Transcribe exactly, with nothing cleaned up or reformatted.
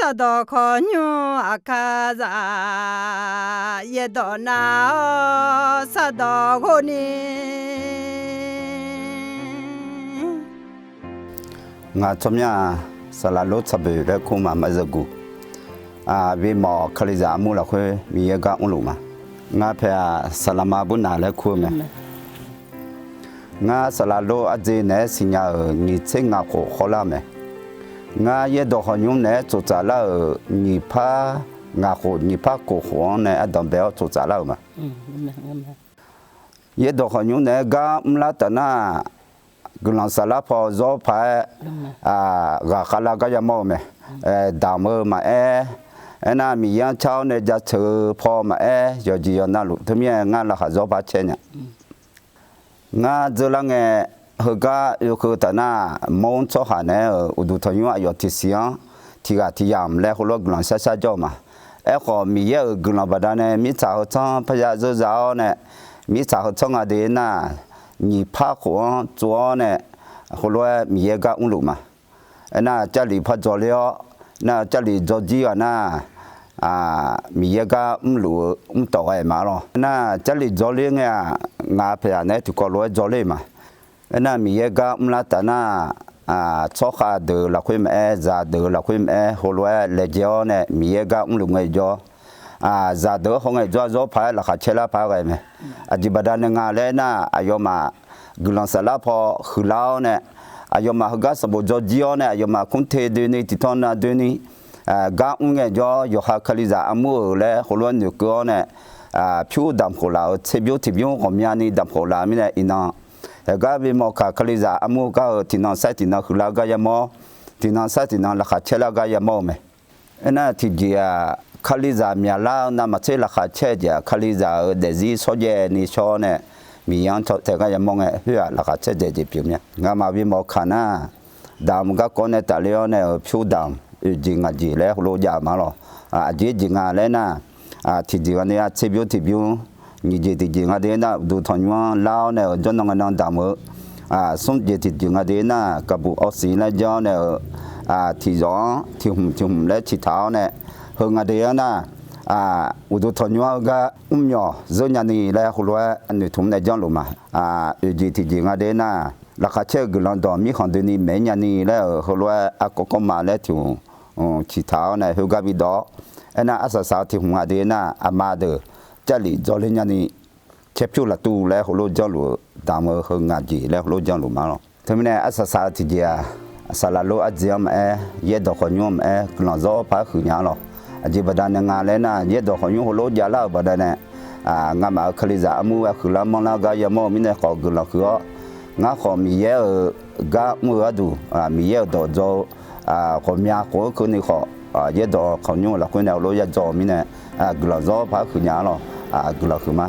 Sardawq khawqnymr aqkar zaf, yaerdawq nav-awr sardawq ghov ni. Ngaq tsawrmyanr-aq, saqlaq lor tsaqboeq laer kur ma, maqzeuguq. Aqvi mawf Kalizaq armur lafkhoer Miqyaer gar mrluf ma. Ngar paeq-aq, saqlaqma burnaq laer kur-eu mae. Ngar saqlaq lor ardzae naeq-aer siqnya-euq nyiq tser ngaq khof khawvlar-eu mae. Ngar yaerdawq khawqnymr naeq-aer tsoftsaf lar-euq nyiq par ngaq khof nyiq par kof khof-anr nae ardanq bae-awr tsoftsaf lar-euq ma. Yaerdawq khawqnymr naeq-aer gar mrlar taf nar, guiqlanq saflar paw zawr paq-aer ghaqkhav lar gar yamawr-eu mae. Damq-eu maqaer, aernar Miqyaer-anr car-awr nae jaceuq-eu paw maqaer, yawqjeq yawqnav luf teumirnae ngar laqkhaq zawr paq caer nya. Ngar dzeur lar ngae, heugar oekeuv taf nar, mawr tsawrhaq naeq-aer-euq uqduq tanqnymr aqyawf tiqsiq-anr tiqghaq tiqyamq laer heulof-aer guiqlanq sharshar jawr-eu ma. Aerkhawf, Miqyaer-euq guiqlanq baqdanae mirtsaq heu tsanr parya zeur za-awr nae, mirtsaq heu tsanr nga de nar, nyiq par khof-anr tsov-awr nae, heulof-aer Miqyaer gar mrluf ma. Aernar, Jarlif par dzawler-awr, nar Jarlif dzawjir ghaq nar, Miqyaer gar mrluf-eu mrtawf ghae ma lawr. Aernar, Jarlif dzawler ngae-aq, ngaq paeq-aq naeq-aer tiqkawv lof-aer dzawler ma. Aernar, Miqyaer gar mrlar taf nar, tsawrkhav deuq-eu lafkhoer maqaer, zaqdeuq-eu lafkhoer maqaer, heulof-aer laejae-awr nae Miqyaer gar mrluf ngaejawr, zaqdeuq-anr hawngae jawr-a zawr paq-aer laqkhaq caer lar paq-aer ghae mae. Aqjeq baqdanae nga laer nar, aqyawfmaf guiqlanq saflar paw huiqlar-awr nae, aqyawfmaf heugar sanqbof dzawjir-awr nae, aqyawfmaf kmr te doeni tiqtawv nav doeni gar mr ngaejawr, yawqha Kalizaq armur-euq laer heulof-aer noeqkeuv-awr nae, pyur damq khof laf-euq tserbymr tiqbymr ghawqmyani damq khof laf-eu mirnae iqnan, heugar bimawr kaq Kalizaq armur gar-euq tiqnan sair tiqnan huiqlar gar yamawr, tiqnan sair tiqnan laqkhaq caer lar gar yamawr-eu mae. Aernar, tiqjeq-aq, Kalizaq myaqlar-eu navmaqtser laqkhaq caer-eu jeq-aq, Kalizaq-euq daefzir shawrjaev ni shawr-awr nae, Miqyaer-anr tae gar yamawr ngae, khoer-aq laqkhaq caerdzaeq jeq pyeuf mya. Ngamaf bimawr kaq nar, damq garkawv nae tafler-awr nae-euq pyur damq oeq jeq ngaq jeq laer heulof jav-eu ma lawr. Aqjeq jeq nga laer nar, tiqjeq nga ni-a tserbymr tiqbymr, nyiq jeq tiqjeq nga de nar, uqduq tanqnymr-anr lar-awr nae-euq jawrnan ngae nan damq-eu, smr jeq tiqjeq nga de nar, kaqbuq awrsiq laer janr-awr nae-euq, tiqzawq-anr tiqhmq tiqhmq laer ciqtaq-awr nae, heu nga de-anr nar, uqduq tanqnymr-anr heugar mrmyawq zeur nyani laer heulof-aer noeqtmq nae janrluf ma. Oeq jeq tiqjeq nga de nar, laqkhaq caer-eu guiqlanq dawq mirkhanq doeni maeq-ir nyani laer-euq heulof-aer arkawv kawv ma laer tiqhmq ciqtaq-awr nae khoergar bidawq-awr, aernar arsaq saq-eu tiqhmq nga de nar, aqma deuq Jarlif dzawrler nyani caerpyur laftuv laer heulof janrluf-eu damq-eu heu ngaq jeq laer heulof janrluf ma lawr. Teumirnae arsaq saq-eu tiqjeq-aq, saqlaq lor ardzae-anr maqaer, yaerdawq khawqnymr-anr maqaer, guiqlanq zawr paq-aer huiqnya lawr. Aqjeq baqdanae nga laer nar, yaerdawq khawqnymr heulof javlar-euq baqdanae, ngamaf-euq Kalizaq armur ghae huiqlar manrlar gar yamawr-eu mirnae khawf guiqlanq huiq-awr, ngar khawf Miqyaer-euq gar mr-eu gharduq, Miqyaer-euq dawqdzaw-eu ghawqmya khof-anr keuvni khawf, yaerdawq khawqnymr-euq lafkhoer nae heulof yadzaw-eu mirnae, guiqlanq zawr paq-aer huiqnya lawr. Guiqlanq huiq ma.